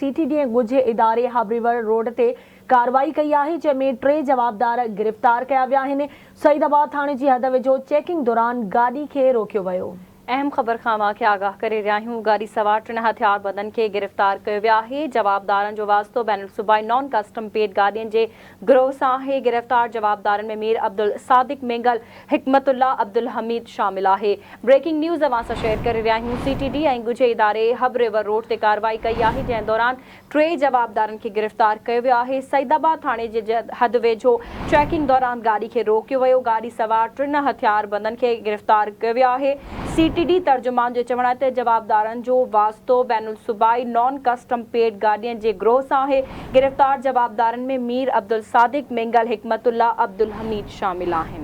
سي T D ۽ ڳجهي اداري حب river road تي ڪارروائي ڪئي آهي، جنهن ۾ ٽي جوابدار گرفتار ڪيا ويا آهن. سعيد آباد ٿاڻي جي حد ويجهو چيڪنگ دوران گاڏي کي روڪيو ويو. اهم خبر کان اوهان کي آگاهه ڪري رهيا آهيون، گاڏي سوار ٽن هٿياربندن کي گرفتار ڪيو ويو آهي، جوابدارن جو واسطو بين الصوبائي نان ڪسٽم پيڊ گاڏين جي گروهه سان آهي، گرفتار جوابدارن ۾ مير عبدالصادق مينگل، حڪمت الله عبدالحميد شامل آهي. بريڪنگ نيوز اوهان سان شيئر ڪري رهيا آهيون، سي ٽي ڊي ۽ ڳجهي اداري حب ريور روڊ تي ڪارروائي ڪئي آهي، جنهن دوران ٽي جوابدارن کي گرفتار ڪيو ويو آهي، سعيد آباد ٿاڻي جي حد ويجهو چيڪنگ دوران گاڏي کي روڪيو ويو، گاڏي سوار ٽن هٿياربندن کي گرفتار ڪيو ويو آهي، سي ٽي ڊي ترجمان جو چوڻ آهي ته جوابدارن جو واسطو بين الصوبائي نان ڪسٽم پيڊ گاڏين جي گروهه سان آهي، گرفتار جوابدارن ۾ مير عبدالصادق مينگل، حڪمت الله عبدالحميد شامل آهن.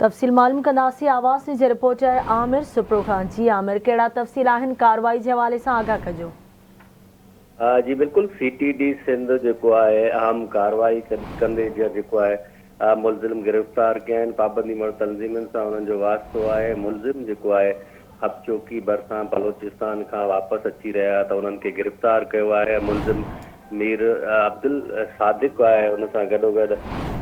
تفصيل معلوم ڪنداسين آواز نيوز جي رپورٽر عامر سپرو کان جي عامر ڪهڙا تفصيل آهن ڪارروائي جي حوالي سان آگاهه ڪجو. جي بلڪل سي ٽي ڊي سنڌ جيڪو آهي اهم ڪارروائي ڪندي جيڪو آهي ملزم گرفتار ڪيا آهن پابندي مڙهه تنظيمن سان انهن جو واسطو آهي ملزم جيڪو آهي حب چوڪي ڀرسان بلوچستان کان واپس اچي رهيا ته انهن کي گرفتار ڪيو آهي ملزم مير عبدالصادق آهي ان سان گڏوگڏ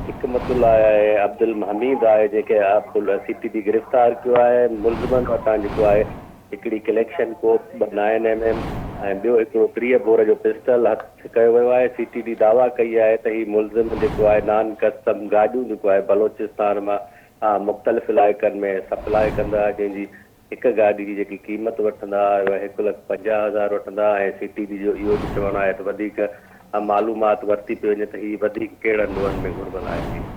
حڪمت الله آهي عبدالحميد آهي جنهن کي سي ٽي ڊي گرفتار ڪيو آهي ملزمن وٽان جيڪو آهي هڪڙي ڪليڪشن ڪوپ ٻه نائن ايم ايم ۽ ٻيو هڪڙو 30 بور جو پسٽل هٿ ڪيو ويو آهي سي ٽي ڊي دعويٰ ڪئي آهي ته هي ملزم جيڪو آهي نان ڪسٽم گاڏيون جيڪو آهي بلوچستان مان مختلف علائقن ۾ سپلاء ڪندا جنهن جي هڪ گاڏي جي جيڪي قيمت وٺندا اها هڪ لک 50 هزار وٺندا ۽ سي ٽي ڊي جو اهو به چوڻ آهي ته وڌيڪ معلومات ورتي پئي وڃي ته هي وڌيڪ ڪهڙن ڏوهن ۾ گهربل آهي.